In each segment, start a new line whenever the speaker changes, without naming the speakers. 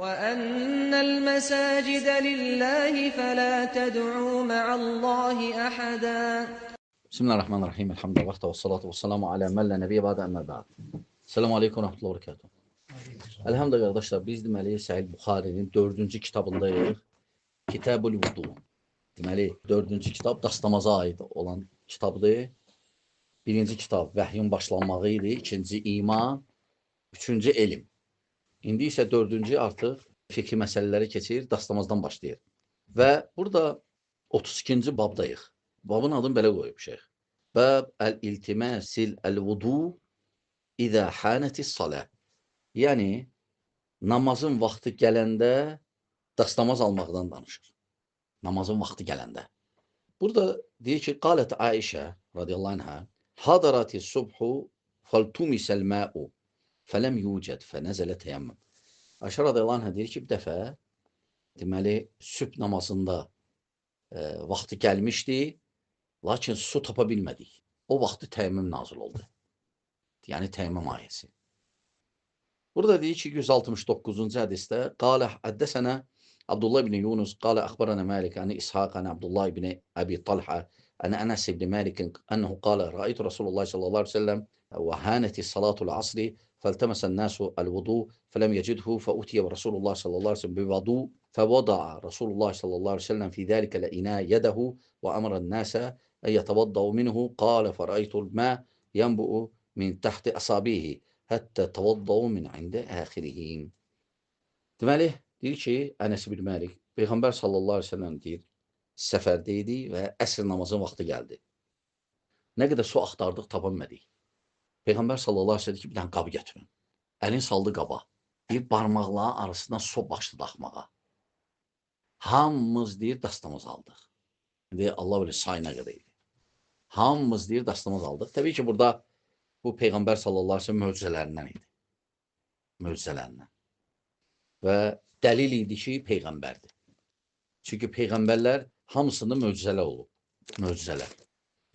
وأن المساجد لله فلا تدعوا مع الله أحدا.
Bismillahirrahmanirrahim. Elhamdülillah və salatu və selamu alə mən lə nəbiyyə bə'də əmmə bə'd. Selamu aleykum və rahmetullahi və berekatuhu. Elhamdülillah qardaşlar, biz deməli Səhih Buxarinin 4-cü kitabındayıq. Kitabul Vudu. Deməli 4-cü kitab dastamaza aid olan kitabdır. Birinci kitab vəhyin başlanmağı idi, ikinci iman, üçüncü elm. İndi isə dördüncü artıq fiqhi məsələləri keçir, dastamazdan başlayır. Və burada 32-ci babdayıq. Babın adını belə qoyub şeyx. Bəb əl-iltiməsil əl-vudu izə hanətis salə. Yəni, namazın vaxtı gələndə dastamaz almaqdan danışır. Namazın vaxtı gələndə. Burada deyir ki, qalət Ayşə radiyallahu anhə, hadarati subhu faltumisəl mə'u fələm yucəd fənəzələ təyəmmüm. Ayşə radiyallahu anhə deyir ki, bir dəfə deməli, sübh namazında vaxtı gəlmişdi, lakin su tapa bilmədik. O vaxtı təyəmmüm nazil oldu. Yəni, təyəmmüm ayəsi. Burada deyir ki, 169-cu hədisdə qalə həddəsənə Abdullah ibn Yunus qalə əxbərənə Malik əni İshaq əni Abdullah ibn Əbi Talhə əni Ənəs ibn Malik ənəhu qalə rəaytu Rasulullah sallallahu aleyhi ve sellem və hanəti salatul asri fəltəməsən nəsu əl-vudu fələm yecidhu fəutiyə Rasulullah sallallahu aleyhi ve sellem bivudu fəvada'a Rasulullah sallallahu aleyhi ve sellem fi zəlikə ləinə yədəhu və əmrən nəsə ən yətəvaddau minhu qalə fərəytul mə yənbu'u min təxti əsabihi həttə təvaddau min ində əxirihim. Deməli, deyir ki, Ənəs ibn Malik, Peyğəmbər sallallahu aleyhi ve sellem deyir, səfərdə idi və əsr namazın vaxtı gəldi. Nə qədər su axtardıq, tapa bilmədik. Peyğəmbər sallallahu aleyhi ve sellem dedi ki, bir dənə qab gətirin. Əlin saldı qaba. Deyir, barmaqların arasından su başladı axmağa. Hamımız deyir, dastamaz aldıq. Deyir, Allah bilir, say nə qədər idi. Hamımız deyir, dastamaz aldıq. Təbii ki, burada bu Peyğəmbər sallallahu aleyhi ve sellem möcüzələrindən idi. Möcüzələrindən. Və dəlil idi ki, Peyğəmbərdir. Çünki Peyğəmbərlər hamısında möcüzələr olub. Möcüzələr.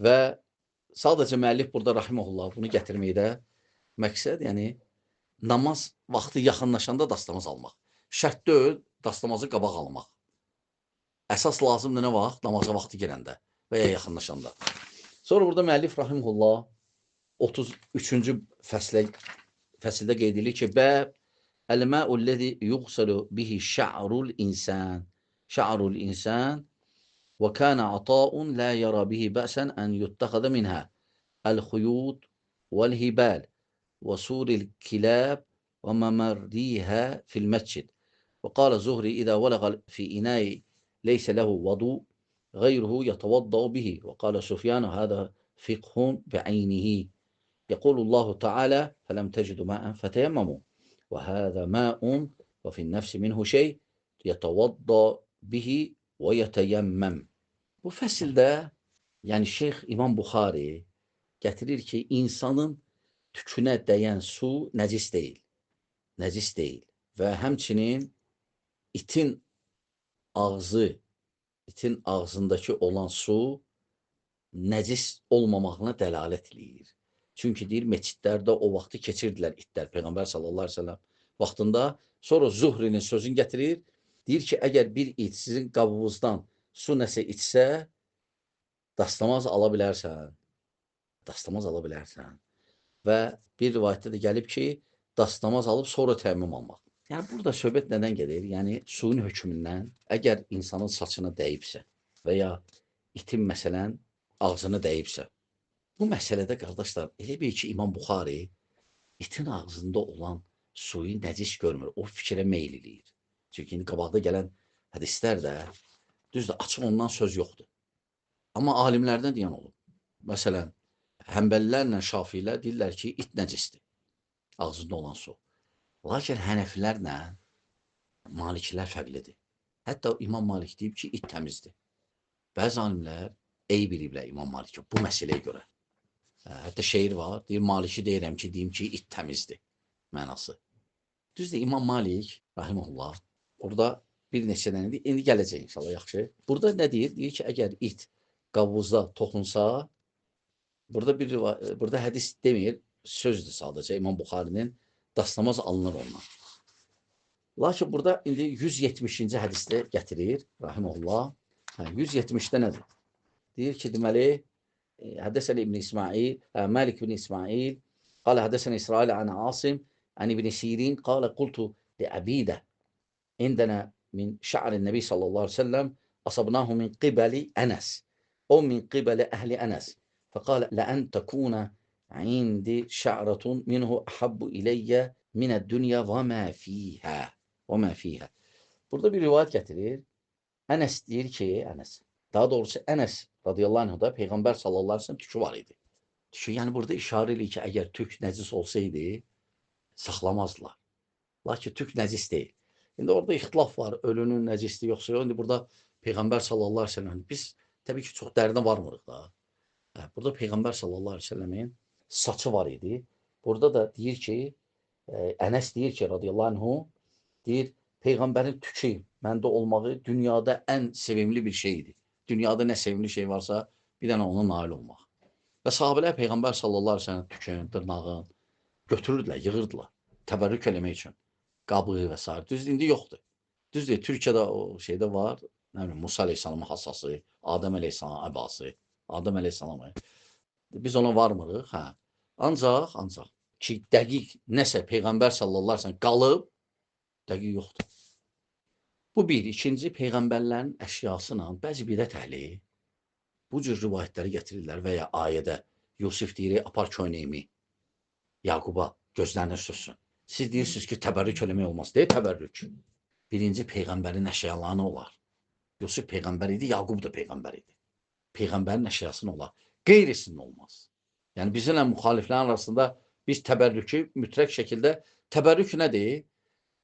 Və sadəcə müəllif burada rahimehullah bunu gətirməkdə məqsəd, yəni namaz vaxtı yaxınlaşanda dastamaz almaq. Şərt deyil, dastamazı qabaq almaq. Əsas lazımdır nə vaxt? Namaza vaxtı girəndə və ya yaxınlaşanda. Sonra burada müəllif rahimehullah 33-cü fəsildə qeyd edilir ki, bəb əl-mə'u-ləzi yuğsalu bihi şa'rul insan. Şa'rul insan və kana ata'un la yara bihi bəsən ən yuttaxada minha əl-xuyut vəl-hibal və suril kilab və məmərriha fil-məscid. Və qala Zuhri iza vələğə fi inayi leysə lehu vudu غيره يتوضأ به. وقال سفيان هذا فقه بعينه. يقول الله تعالى فلم تجدوا ماء فتيمموا وهذا ماء وفي النفس منه شيء يتوضأ به ويتيمم. Bu fəsildə, yəni Şeyx İmam Buxari gətirir ki, insanın tükünə dəyən su nəcis deyil. Nəcis deyil. Və həmçinin itin ağzı, itin ağzındakı olan su nəcis olmamağına dəlalət eləyir. Çünki deyir, meçidlərdə o vaxtı keçirdilər itlər Peyğəmbər sallallahu aleyhi ve sellem vaxtında. Sonra Zuhrinin sözünü gətirir. Deyir ki, əgər bir it sizin qabınızdan su nəsə içsə, dastamaz ala bilərsən. Dastamaz ala bilərsən. Və bir rivayətdə də gəlib ki, dastamaz alıb sonra təmmüm almaq. Yəni, burada söhbət nədən gedir? Yəni, suyun hökmündən, əgər insanın saçına dəyibsə və ya itin, məsələn, ağzına dəyibsə, bu məsələdə, qardaşlar, elə bil ki, İmam Buxari itin ağzında olan suyu nəcis görmür, o fikrə meyl eləyir. Çünki indi qabaqda gələn hədislər də, düzdür, açıq ondan söz yoxdur. Amma alimlərdən deyən olub. Məsələn, həmbəllərlə şafilər deyirlər ki, it nəcisdir, ağzında olan su. Lakin hənəflərlə maliklər fərqlidir. Hətta İmam Malik deyib ki, it təmizdir. Bəzi alimlər eyb eləyiblər İmam Malikə bu məsələyə görə. Hətta şeir var, deyir, Maliki deyirəm ki, deyim ki, it təmizdir mənası. Düzdür, İmam Malik, rahimehullah, orada bir neçə dənə deyir, indi gələcək inşallah, yaxşı. Burada nə deyir? Deyir ki, əgər it qavuza toxunsa, burada hədis demir, sözdür sadəcə İmam Buxarinin, dastamaz alınır ondan. Lakin burada indi 170-ci hədisdə gətirir, rahimehullah. Hə, 170-də nədir? Deyir ki, deməli, Həddəsənə İbn İsmail, Malik ibn İsmail, qala həddəsənə İsrail an Asim, an İbn Sirin, qala qultu li Abidə, indənə min şa'rin Nəbi sallallahu aleyhi ve sellem, asabnahu min qibali Ənəs, o min qibali əhli Ənəs. Fəqalə ləən təkuna indi şa'ratun minhu ahabbu iləyyə minəd-dünya və mə fiyhə. Və mə fiyhə. Burada bir rivayət gətirir. Ənəs deyir ki, Ənəs, daha doğrusu Ənəs radiyallahu anhu da Peyğəmbər sallallahu aleyhi ve sellem tükü var idi. Tükü, yəni burada işarə eləyir ki, əgər tük nəcis olsaydı, saxlamazdılar. Lakin tük nəcis deyil. İndi orada ixtilaf var, ölünün nəcisliyi yoxsa yox. İndi burada Peyğəmbər sallallahu aleyhi ve sellem, biz təbii ki, çox dərinə varmırıq da. Burada Peyğəmbər sallallahu aleyhi ve sellemin saçı var idi. Burada da deyir ki, Ənəs deyir ki, radiyallahu anhu, deyir, Peyğəmbərin tükü məndə olmağı dünyada ən sevimli bir şey idi. Dünyada nə sevimli şey varsa, bir dənə ona nail olmaq. Və sahabələr Peyğəmbər sallallahu aleyhi ve sellem tükün, dırnağın götürürdülər, yığırdılar. Təbərrük eləmək üçün. Qabığı və s. Düzdür, indi yoxdur. Düzdür, Türkiyədə o şeydə var, nə bilim, Musa əleyhissalamın hasası, Adəm əleyhissalamın əbası, Adəm əleyhissalamı. Biz ona varmırıq, hə. Ancaq ki, dəqiq nəsə Peyğəmbər sallallahu aleyhi ve sellem qalıb, dəqiq yoxdur. Bu bir. İkinci, Peyğəmbərlərin əşyası ilə bəzi bidət əhli bu cür rivayətləri gətirirlər və ya ayədə Yusuf deyir, apar köynəyimi Yaquba, gözlərini sürsün. Siz deyirsiniz ki, təbərrük eləmək olmaz. Deyir, təbərrük. Birinci, Peyğəmbərin əşyalarını olar. Yusuf Peyğəmbər idi, Yaqub da Peyğəmbər idi. Peyğəmbərin əşyasını olar. Qeyrisinin olmaz. Yəni, bizimlə müxaliflərin arasında biz təbərrükü mütləq şəkildə, təbərrük nədir?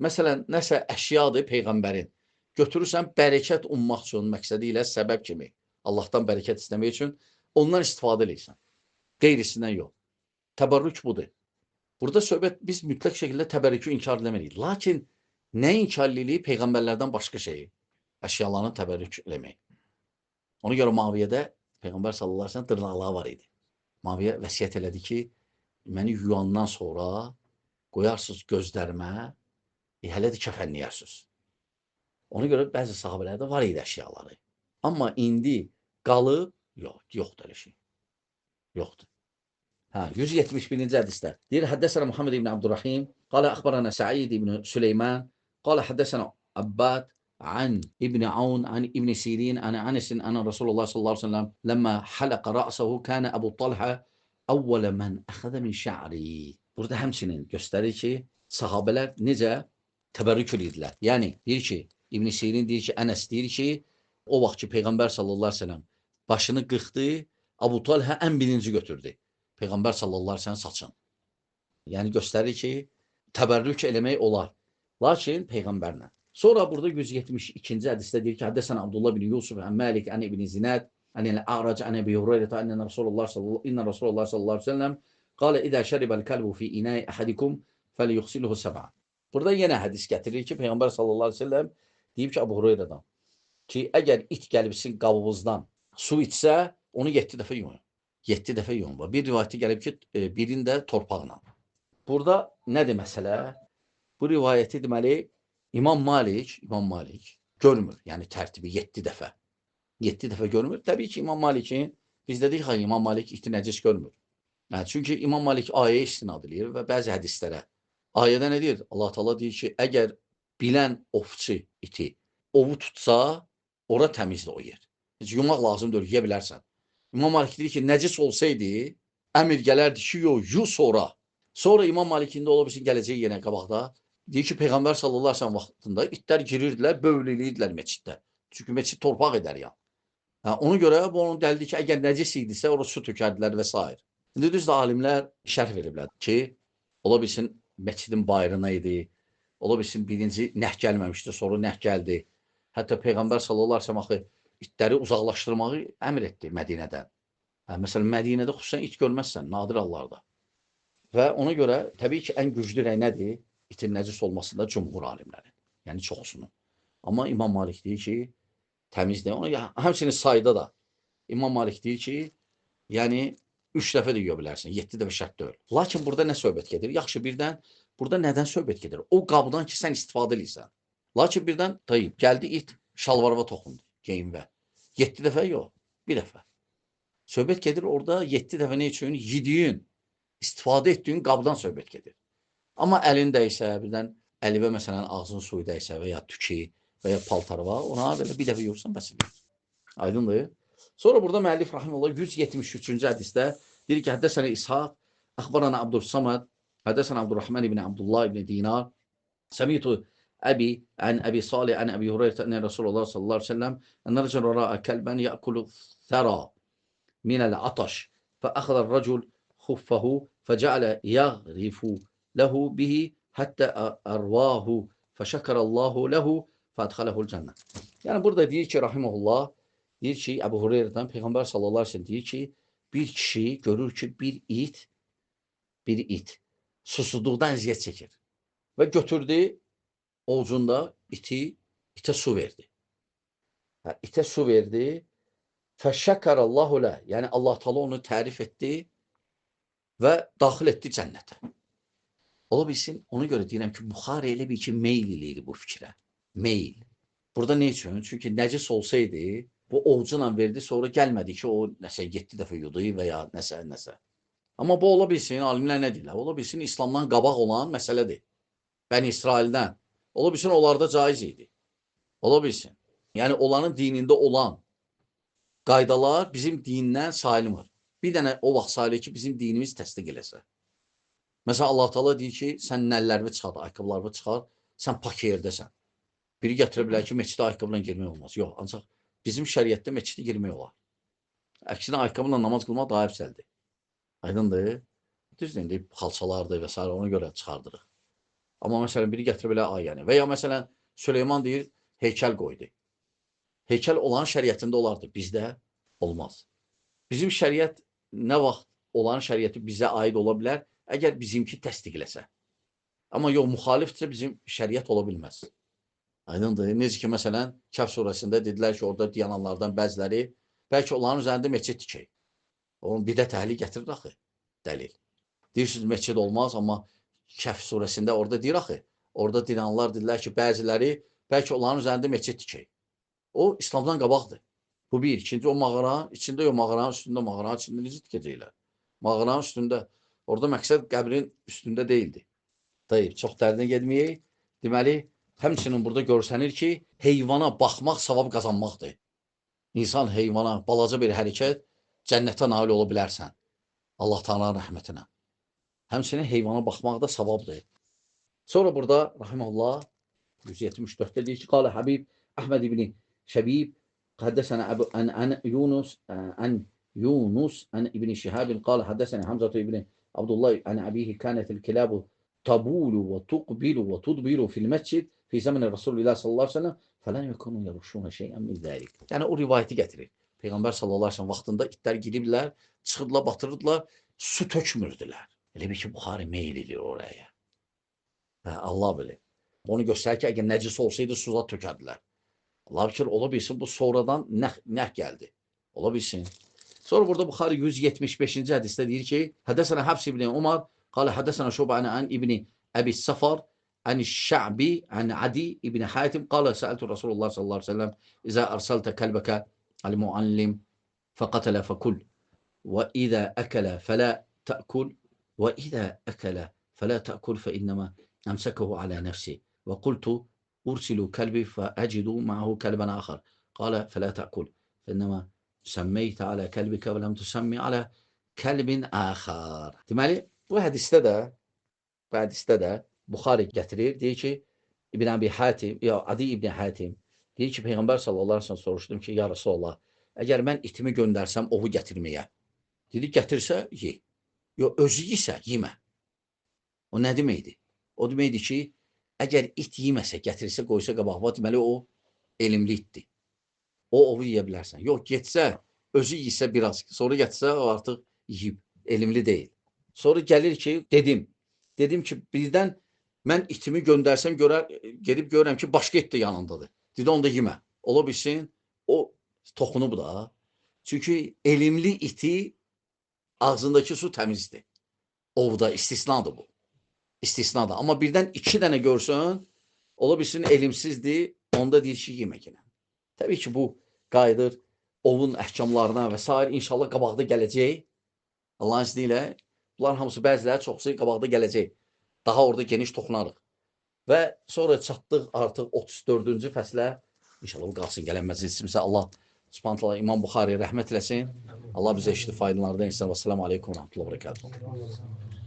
Məsələn, nəsə əşyadır Peyğəmbərin. Götürürsən, bərəkət ummaq üçün, məqsədi ilə səbəb kimi, Allahdan bərəkət istəmək üçün ondan istifadə eləyirsən. Qeyrisindən yox. Təbərrük budur. Burada söhbət, biz mütləq şəkildə təbərrükü inkar eləməliyik. Lakin nə inkar eləyirik? Peyğəmbərlərdən başqa şeyi, əşyalarını təbərrük eləmək. Ona görə Maviyyədə Peyğəmbər sallallahu aleyhi ve sellem dırnaqları var idi. Maviyyə vəsiyyət elədi ki, məni yuyandan sonra qoyarsınız gözlərimə, hələ də kəfənləyərsiniz. Ona görə bəzi sahabələrdə var idi əşyaları. Amma indi qalıb, yox, yoxdur elə şey. Yoxdur. Hə, 171-ci hədisdə. Deyir, həddəsənə Muhammed ibn Abdurrahim, qalə əxbarana Sa'id ibn Süleyman, qalə həddəsənə Abbad, an İbn Aun, an İbn Sirin, an Anasin, an Rasulullah sallallahu aleyhi ve sellem, ləmmə hələqə rə'səhu, kənə Əbu Talhə, əvvələ mən əxədə min şə'ri. Burada həmçinin göstərir ki, sahabələr necə təbərrük edirdilər. Yəni, deyir ki, İbn Sirin deyir ki, Ənəs deyir ki, o vaxt ki, Peyğəmbər sallallahu aleyhi ve sellem başını qıxdı, Əbu Talhə ən birinci götürdü. Peyğəmbər sallallahu aleyhi ve sellem saçın. Yəni, göstərir ki, təbərrük eləmək olar. Lakin Peyğəmbərlə. Sonra burada 172-ci hədisdə deyir ki, həddəsən Abdullah bin Yusuf, ən Məlik, ən İbn Zinad, ən Əl-A'rac, ən Əbi Hüreyrə, ən Rasulullah sallallahu aleyhi ve sellem qalə idə şəribəl kəlbu fi inəyi əhədikum fəliyuxsiluhu səb'a. Burada yenə hədis gətirir ki, Peyğəmbər sallallahu aleyhi ve sellem deyib ki, Əbu Hüreyrədən ki, əgər it gəlib sizin qabınızdan su içsə, onu 7 dəfə yuyun. 7 dəfə yuyun. Bir rivayəti gəlib ki, birinin də torpaqla. Burada nədir məsələ? Bu rivayəti deməli, İmam Malik görmür. Yəni tərtibi 7 dəfə. 7 dəfə görmür. Təbii ki, İmam Malikin, biz dedik ki, İmam Malik iti nəcis görmür. Yəni, çünki İmam Malik ayəyə istinad eləyir və bəzi hədislərə. Ayədə nə deyir? Allah Teala deyir ki, əgər bilən ovçu iti ovu tutsa, ora təmizdir o yer. Heç yumaq lazım deyil, yuya bilərsən. İmam Malik deyir ki, nəcis olsaydı, əmir gələrdi ki, yox, yu sonra. Sonra İmam Malik indi ola bilsin, gələcək yenə qabaqda. Deyir ki, Peyğəmbər sallallahu aleyhi ve sellem vaxtında itlər girirdilər, bövl eləyirdilər meçiddə. Çünki meçid torpaq edər ya. Hə, ona görə bu onun dəlildir ki, əgər nəcis idisə, ora su tökərdilər və s. İndi düzdür, alimlər şərh veriblər ki, ola bilsin meçidin bayrına idi, ola bilsin birinci nəh gəlməmişdi, sonra nəh gəldi. Hətta Peyğəmbər sallallahu aleyhi ve sellem axı itləri uzaqlaşdırmağı əmr etdi Mədinədən. Hə, məsələn, Mədinədə xüsusən it görməzsən, nadir hallarda. Və ona görə təbii ki, ən güclü rəy nədir? İtin nəcis olmasında cümhur alimlərin, yəni çoxusunun. Amma İmam Malik deyir ki, təmizdir. Ona, həmçinin sayda da İmam Malik deyir ki, yəni 3 dəfə də yuya bilərsən, 7 dəfə şərt deyil. Lakin burada nə söhbət gedir? Yaxşı, birdən Burada nədən söhbət gedir? O qabdan ki, sən istifadə eləyirsən. Lakin birdən tayyib, gəldi it şalvarıma toxundu, geyimvə. 7 dəfə yox, bir dəfə. Söhbət gedir orada 7 dəfə nə üçün? Yediyin, istifadə etdiyin qabdan söhbət gedir. Amma əlin dəysə, birdən əlivə məsələn ağzın suyu dəysə və ya tüki və ya paltarva, ona belə bir dəfə yuyursan, bəs eləyir. Aydındır? Sonra burada müəllif rahimehullah 173-cü hədisdə deyir ki, həddəsənə İshaq, əxbarana Abdussamad, həddəsənə Abdurrahman ibn Abdullah ibn Dinar, səmitu Əbi, ən Əbi Salih, ən Əbi Hüreyrə, ən Rasulullah sallallahu aleyhi ve sellem, ən rəcəl rəa kəlbən yəkulu thəra minəl-ataş, fəəxədə rəcul xuffəhu, fəcəalə yəğrifu lehu bihi həttə ərvahu, fəşəkərəllahu lehu, fədxələhu'l cənnə. Yəni, burada deyir ki, rahimehullah, deyir ki, Əbu Hüreyrədən Peyğəmbər sallallahu aleyhi ve sellem deyir ki, bir kişi görür ki, bir it susuzluqdan əziyyət çəkir və götürdü ovucunda itə su verdi. Hə, itə su verdi. Fəşəkərəllahu ləh. Yəni, Allah Teala onu tərif etdi və daxil etdi cənnətə. Ola bilsin, ona görə deyirəm ki, Buxari elə bir ki, meyl eləyir bu fikrə. Meyl. Burada nə üçün? Çünki nəcis olsaydı, bu ovucuyla verdi, sonra gəlmədi ki, o nəsə 7 dəfə yudu və ya nəsə, nəsə. Amma bu ola bilsin, alimlər nə deyirlər? Ola bilsin, İslamdan qabaq olan məsələdir. Bəni İsraildən. Ola bilsin, onlarda caiz idi. Ola bilsin. Yəni, onların dinində olan qaydalar bizim dindən sayılmır. Bir dənə o vaxt sayılır ki, bizim dinimiz təsdiq eləsə. Məsələn, Allah Teala deyir ki, sən nəllərini çıxar, ayaqqabılarını çıxar, sən pak yerdəsən. Biri gətirə bilər ki, məscidə ayaqqabıyla girmək olmaz. Yox, ancaq bizim şəriətdə məscidə girmək olar. Əksinə, ayaqqabıyla namaz qılmaq daha əfzəldir. Aydındır? Düzdür, indi xalçalardır və s. ona görə çıxardırıq. Amma məsələn, biri gətirə bilər ay yəni. Və ya məsələn, Süleyman deyir, heykəl qoydu. Heykəl olan şəriətində olardı, bizdə olmaz. Bizim şəriət nə vaxt olan şəriəti bizə aid ola bilər, əgər bizimki təsdiqləsə. Amma yox, müxalifdirsə bizim şəriət ola bilməz. Aydındır. Necə ki, məsələn, Kəhf surəsində dedilər ki, orada dayananlardan bəziləri bəlkə onların üzərində məscid tikək. Onun bidət əhli gətirir axı, dəlil. Deyirsiniz, məscid olmaz, amma Kəhf surəsində orada deyir axı, orada dayananlar dedilər ki, bəziləri bəlkə onların üzərində məscid tikək. O, İslamdan qabaqdır. Bu bir. İkinci, o mağaranın içində yox, mağaranın üstündə, mağaranın içində necə tikəcəklər? Mağaranın üstündə, orada məqsəd qəbrin üstündə deyildi. Dayıb, çox dərinə getməyək. Deməli, həmçinin burada görsənir ki, heyvana baxmaq savab qazanmaqdır. İnsan heyvana balaca bir hərəkət cənnətə nail ola bilərsən. Allah Teala'nın rəhmətinə. Həmçinin heyvana baxmaq da savabdır. Sonra burada, rahimehullah, 174-də deyir ki, Qalə Həbib Əhməd ibn Şəbib, həddəsənə ən Yunus, ən Yunus, ən İbn Şihab, qalə həddəsənə Hamzə ibn Abdullah, ən əbihi kənətil kilabu tabulu və tuqbilu və tudbiru fil məscid fi zəməni Rasulullah sallallahu aleyhi ve sellem fələn yekunu yaruşuna şeyən min zəlik. Yəni, o rivayəti gətirir. Peyğəmbər sallallahu aleyhi ve sellem vaxtında itlər giriblər, çıxırdılar, batırırdılar, su tökmürdülər. Elə bir ki, Buxari meyl edir oraya. Hə, Allah bilir. Onu göstərir ki, əgər nəcis olsaydı, suza tökərdilər. Allah bilir, ola bilsin, bu sonradan nəh gəldi. Ola bilsin. Sonra burada Buxari 175-ci hədisdə deyir ki, Hədəsənə Həbs ibn Umar, qalə hədəsənə Şubə ən ibn Əbi Safar, ən Şə'bi, ən Adi ibn Hatim, qalə səəltu Rasulullah sallallahu aleyhi ve sellem, İzə ərsəltə kəlbəkə əl-muallim fəqətələ fəkul və izə əkələ fələ tə'kul və izə əkələ fələ tə'kul fəinnəmə əmsəkəhu alə nəfsi və qultu أرسل كلبي فأجد معه كلبا آخر قال فلا تأكل فإنما سميت على كلبك ولم تسمي على كلب آخر. Deməli, bu hədisdə də Buxari gətirir, deyir ki, İbn Əbi Hatim, ya Adi İbn Hatim deyir ki, Peyğəmbər sallallahu aleyhi ve sellem soruşdum ki, ya Rasulallah, əgər mən itimi göndərsəm ovu gətirməyə, dedi, gətirsə, ye. Yox, özü yesə, yemə. O nə deməkdir? O deməkdir ki, əgər it yeməsə, gətirsə, qoysa qabağıma, deməli o elmli itdir. O ovu yeyə bilərsən. Yox, getsə, özü yesə biraz, sonra gətirsə, o artıq yiyib, elmli deyil. Sonra gəlir ki, dedim ki, birdən mən itimi göndərsəm, gedib görürəm ki, başqa it də yanındadır. Dedi, onu da yemə. Ola bilsin, o toxunub da. Çünki elmli iti ağzındakı su təmizdir. Ovda istisnadır bu. İstisnadır. Amma birdən 2 dənə görsün, ola bilsin elmsizdir, onda deyir ki, yemə yenə. Təbii ki, bu qayıdır ovun əhkamlarına və sair inşallah qabaqda gələcək. Allahın izni ilə bunların hamısı bəziləri çoxsu qabaqda gələcək. Daha orada geniş toxunarıq. Və sonra çatdıq artıq 34-cü fəslə. İnşallah bu qalsın gələn məclisimizə. Allah Subhanahu taala İmam Buxariyə rəhmət eləsin. Allah bizə eşidib faydalardan etsin. Və selamu aleykum və rəhmətullah və bərəkatuhu.